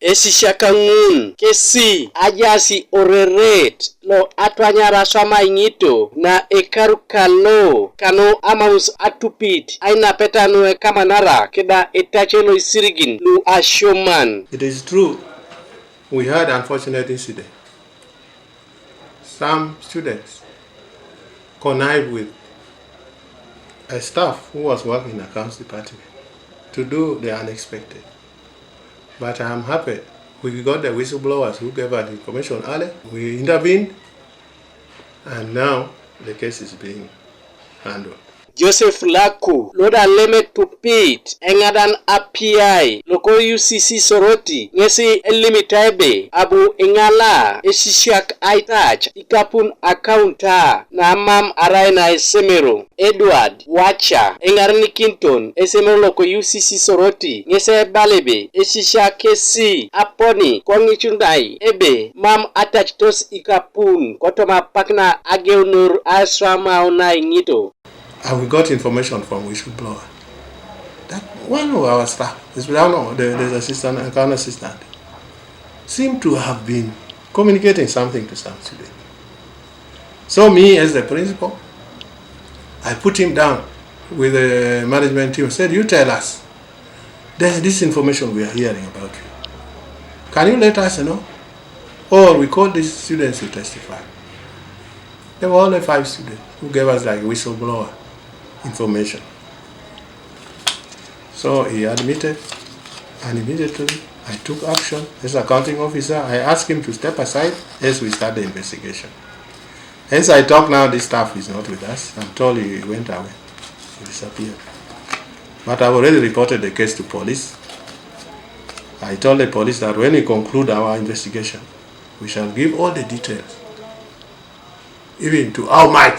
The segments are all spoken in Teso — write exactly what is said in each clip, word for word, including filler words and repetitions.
Esisiak ŋun kesi ajaasi oreret lo atwanyar aswam aiŋito na ekaru kalo kanu amaus atupit ainapeta nu ekamanara keda etace lo isirigin lu asioman. It is true, we had unfortunate incident. Some students connive with a staff who was working in accounts department to do the unexpected. But I'm happy we got the whistleblowers who gave us information early. We intervened, and now the case is being handled. Joseph Laku, lo da lem etupit eŋadan apiai loko U C C Soroti, ŋesi elimita ebe abu iŋala esisiak aitac ikapun akaunta na mam arai na esemero. Edward Wacha, eŋarenikinton esemero loko U C C Soroti, ŋes ebala ebe esisiak kesi aponi koŋicunai ebe mam atacitos ikapun kotoma apak na ageunor aswamau na iŋito. And we got information from whistleblower that one of our staff, is one of the, the assistant, account assistant, seemed to have been communicating something to some student. So me, as the principal, I put him down with the management team, said, "You tell us. There's this information we are hearing about you. Can you let us know?" Or we call these students to testify. There were only five students who gave us, like, whistleblower information. So he admitted, and immediately I took action as accounting officer. I asked him to step aside as we start the investigation. As I talk now, this staff is not with us. I'm told he went away. He disappeared. But I've already reported the case to police. I told the police that when we conclude our investigation, we shall give all the details, even to how much,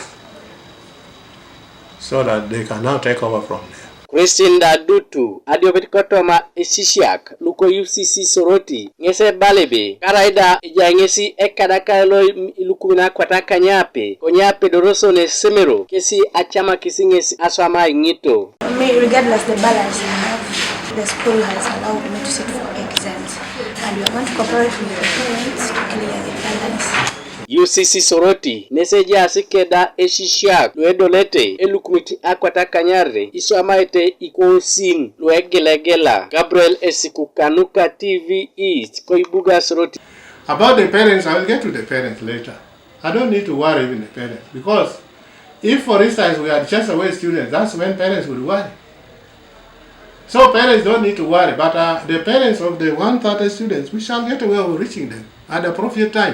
so that they can now take over from there. Christine Dadutu, adiopet kotoma esisiak luko U C C Soroti, ŋes ebala ebe karaida ejai ŋesi ekadaka lo ilukumin akwat akanyape, konye apedoroso nesemero, kesi acamakis ŋesi aswam aiŋito. Me, regardless the balance I have, the school has allowed me to sit for exams, and we are going to cooperate with the parents to clear the balance. U C C Soroti, nes ejaas keda esisiak lu edolete elukumit akwat akanyarare iswamaete ikosin lu egelegela. Gabriel Esiku kanuka T V East, koibuga Soroti. About the parents, I will get to the parents later. I don't need to worry even the parents, because if, for instance, we had chased away students, that's when parents would worry. So parents don't need to worry, but uh, the parents of the one thirty students, we shall get a way of reaching them at the appropriate time.